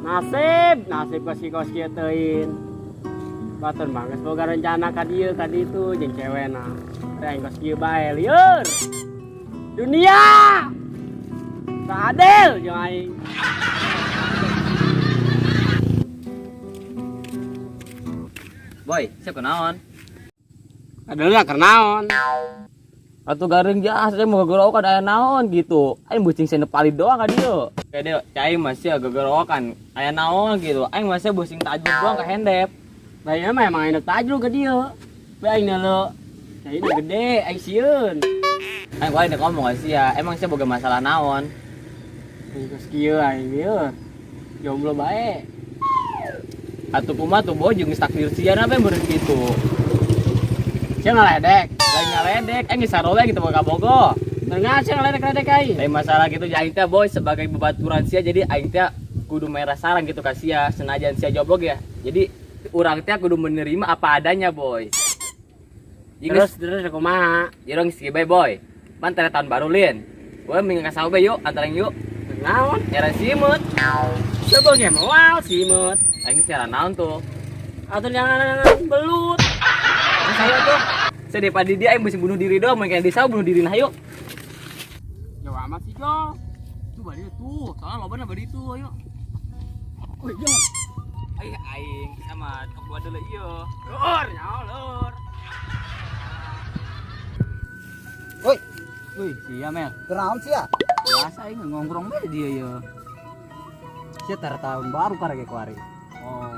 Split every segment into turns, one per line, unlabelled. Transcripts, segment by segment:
Nasib, nasib kasih kos kieu teuing. Batur mah geus boga rencana ka dieu ka ditu jeung cewena. Teh kos kieu bae lieur. Dunia. Tak adil jeung aing.
Boy, siap kenaon?
Adalah kenaon.
Atuh garing jas, saya mau gegorowokan aya naon gitu. Aing bucing sene palit doang ka dieu. Kayak dia, cai masih gegorowokan aya naon gitu. Aing masih bucing tajug doang ka hendep.
Bae mah emang enak tajug ka dieu. Bae aing neuleu. Cai nu gede, aing sieun.
Aing kuai ngomong ka sia, emang sia boga masalah naon?
Aing geus kieu aing ieu. Jomblo bae.
Atuh kumaha tuh boy jeung takdir sia na bae meureun kitu.
Sia ngaledek.
Lain ngaledek, aing geus sarowe gitu boga bogo.
Bener sia ngaledek-ledek aing.
Lain masalah gitu aing teh boy sebagai babaturan sia jadi aing teh kudu merah sarang gitu ka sia senajan sia jomblo ya. Jadi urang teh kudu menerima apa adanya boy.
Terus terus kumaha?
Ieu geus kieu bae boy. Pan teh tahun baru lin. Gua minggu ka sawe yuk, antaran yuk.
Naon?
Nyaran simut.
Coba ge moal simut.
Aing geus nyaran naon tuh?
Atuh jangan belut.
Saya tuh. Saya daripada dia aing bisa bunuh diri doang, main kayak di sawah bunuh diri nah yuk.
Jauh amat sih, Jo.
Tuh bari tuh, soalnya loba na bari tuh, ayo.
Wih, Jo.
Aing aing sama tok dua dulu ieu.
Lur, nyaho lur.
Woi,
Wih, sia Mel.
kenaon sia?
Biasa aing ngongkrong bae dia ya.
Sia tar tahun baru karege kuari.
Oh,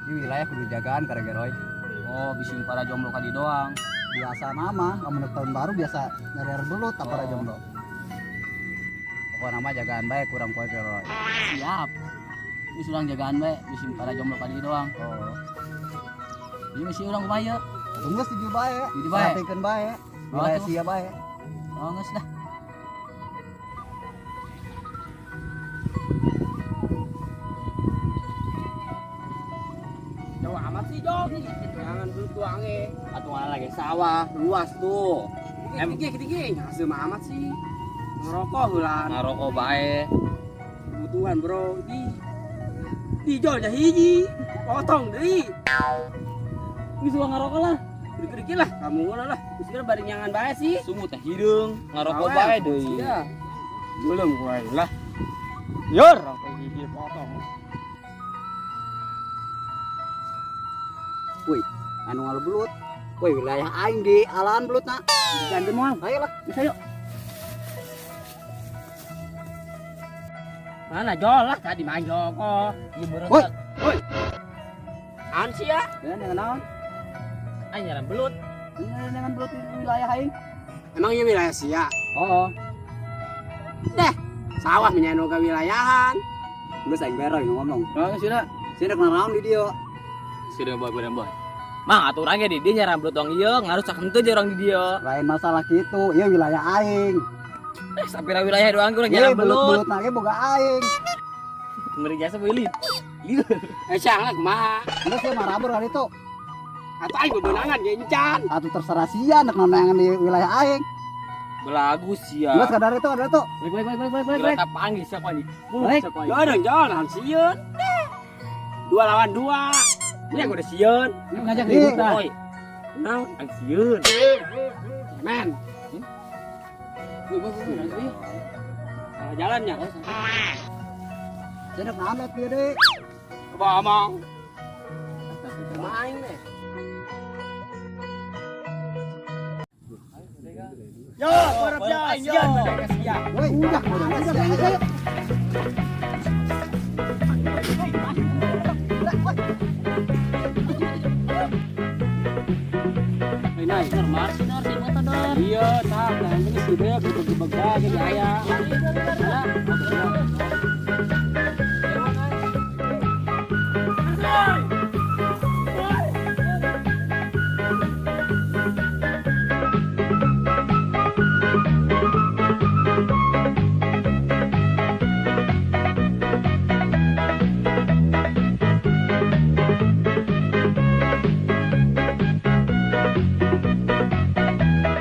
Di wilayah kudu jagaan karege Roy.
oh bising para jomblo kadi doang.
Biasa nama, lamun tahun baru biasa nyari air belut apa para jomblo. Pokoknya nama jagaan bae kurang kuari Roy.
Siap. Ini surang jagaan bae bising para jomblo kadi doang.
Oh,
Ini misi urang kumaha ieu?
tunggu setuju bae.
Setuju bae.
Perhatikeun bae.
Oh,
Wilayah
tuh.
sia bae.
Oh, geus dah.
Jauh amat sih, Jo. Jangan belut doang ge.
Atuh ngalah lagi sawah, luas tuh.
Em gede hasil amat sih. Ngerokok heula.
Ngarokok bae.
Kebutuhan, Bro. Di jol dah hiji. Potong deui.
Geus ulah ngarokok lah.
Gede-gede lah, kamu ngono lah. Geus bari nyangan bae sih.
Sumut teh hideung, ngarokok bae deui.
Iya. Belum gue lah. Yor, sampai gigi potong.
Woi, anu ngalu belut. Woi, wilayah aing di alaan belutna.
Ganti moal.
Ayo lah.
Bisa yuk. Mana jol lah tadi main joko.
Ieu beureum.
Woi.
Woi. An sih ya?
Ya, dengan naon?
Aing nyaran belut.
Dengan belut di wilayah aing.
Emang iya wilayah sia?
Oh,
Deh, sawah menyanyi ke wilayahan.
geus aing bae Roy ngomong.
Oh, sudah.
Sia rek naraon di dieu.
Sudah boy, boy, boy. Mang atuh urang ge di dieu nyaran belut doang ieu, ngarusak henteu jeung urang di dieu.
Lain masalah kitu, ieu wilayah aing.
Sapira wilayah doang urang
Ieu
nyaran belut.
belut-belut na ge boga aing.
Ngeri jasa boy lin. Lieur.
Siang lah kumaha.
Geus sia marabur kali itu.
Atau aing bebenangan ge encan.
Atuh terserah sia nek nanaean di wilayah aing.
Belagu sia.
Geus kadar itu ada itu.
Balik balik balik balik balik.
Kira panggil sia ku anjing.
Balik.
Jol jol nahan sieun. Deh. 2 lawan 2. Ini aku udah sieun.
Ngajak ribut dah.
Boy,
Naon?
ang sieun.
Men.
Wih, wih, wih, wih.
Salah jalannya.
Sia rek naon liat dieu deui.
Coba omong. Main deh. Yo, korep yo, sieun mereka sia.
Woi, udah, udah, udah, udah.
Nah, iya, tak, nah ini sih dia gebeg-gebeg bae jadi aya.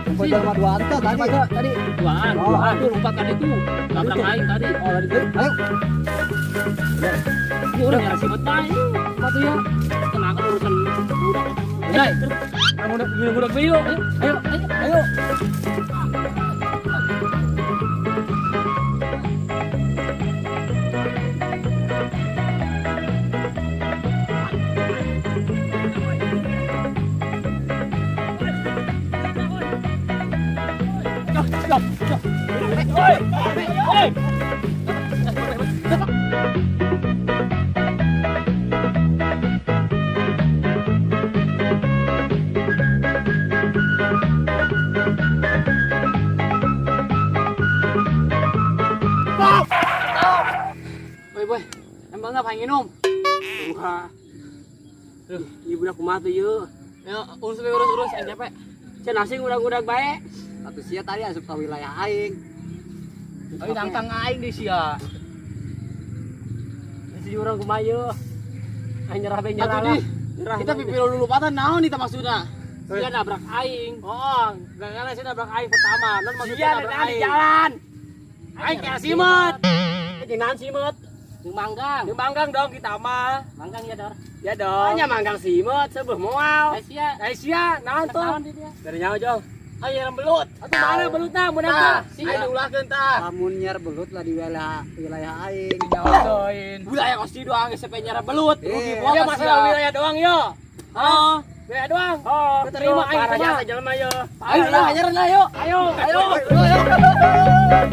Kumpul jelema dua anta tadi.
Tadi duaan,
Oh.
duaan tuh lupa tadi tuh. Tabrak aing tadi.
Oh, tadi. Ayo.
Ini udah nggak sibet bae. Sepatu ya. Kenapa urusan budak?
Udah, udah gila budak yuk. Ayo, ayo, ayo.
Oi, oi.
Boy, boy. Emang enggak pengen minum?
Wah. Ieu budak kumaha tuh ieu?
Ya, urus urus urus aing capek.
Cenah sing udag-udag bae.
Atuh sia tadi asup ka wilayah aing.
Aing nangtang aing di sia.
Si urang kumaha ieu? Aing nyerah bae nyerah.
Atuh
lah.
di.
Nyerah.
Kita pipilo dulu patah naon nih maksudna?
Sia nabrak aing.
Oh, gara-gara sia nabrak aing pertama. Non maksudnya
Sia
nabrak
di
aing.
jalan.
Aing kayak simet.
Jeung naon simet?
Jeung manggang. Jeung manggang dong kita mah.
Manggang ya, Dor.
Ya dong.
Hanya manggang simet seubeuh moal.
Ai sia, ai sia, naon tuh?
Dari nyawa jong.
Ayo yang belut.
Atuh mana belutna mun
Tah,
eta?
ayo diulahkeun tah.
Lamun nyer belut lah di wilayah wilayah aing.
Wilayah kosi doang geus sampe nyara belut. Rugi
Eh.
buang
Ya masalah wilayah doang yo.
Oh, wilayah doang.
Oh,
Keterima aing
parah
mah.
jasa jelema yo.
Ayo lah, nyerah lah yuk.
Ayo,
Ayo, ayo, ayo.